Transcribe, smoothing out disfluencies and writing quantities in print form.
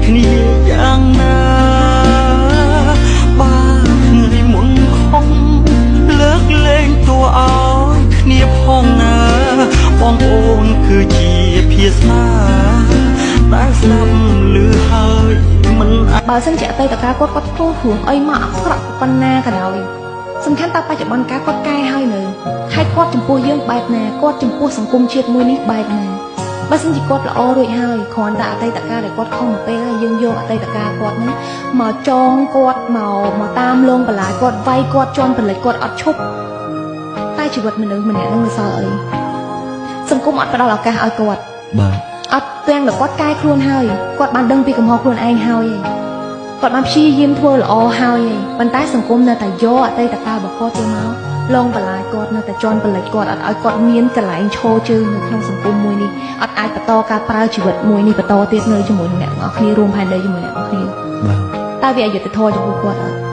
គ្នាយ៉ាងណា បើថ្ងៃមុនខំលើកលែងតួឲ្យគ្នាផងណា បងប្អូនគឺជាភាសាដែលស្ដាប់ឮហើយមិនអាច បើសិនជាអតីតកាលគាត់គាត់ធ្វើរឿងអីមកអាក្រក់ប៉ុណ្ណាក៏ដោយសំខាន់តើបច្ចុប្បន្នកាលគាត់កែហើយនៅហើយគាត់ចំពោះយើងបែបណាគាត់ចំពោះសង្គមជាតិមួយនេះបែបណាបើសិនជាគាត់ល្អរួចហើយគ្រាន់តែអតីតកាលដែលគាត់ខំមកពេលហើយយើងយកអតីតកាលគាត់ហ្នឹងមកចងគាត់មកមកតាមលងបន្លាយគាត់វាយគាត់ជន់ផលិតគាត់អត់ឈប់តែជីវិតមនុស្សម្នាក់ហ្នឹងវាសល់អីសង្គមអត់ផ្ដល់ឱកាសឲ្យគាត់ បាទ អត់ទាំងដល់គាត់កែខ្លួនហើយគាត់បានដឹងពីកំហុសខ្លួនឯងហើយឯងគាត់បានព្យាយាមធ្វើល្អហើយឯងប៉ុន្តែសង្គមនៅតែយកអតីតកាលរបស់គាត់ទៅមកលងបន្លាយគាត់នៅតែជន់ផលិតគាត់អត់ឲ្យគាត់មានកន្លែងឈរជើងនៅក្នុងសង្គមមួយនេះអត់អាចបន្តការប្រើជីវិតមួយនេះបន្តទៀតនៅជាមួយនឹងអ្នកទាំងអស់គ្នារួមផែនដីជាមួយអ្នកទាំងអស់គ្នា បាទ តើវាអយុត្តិធម៌ចំពោះគាត់អត់?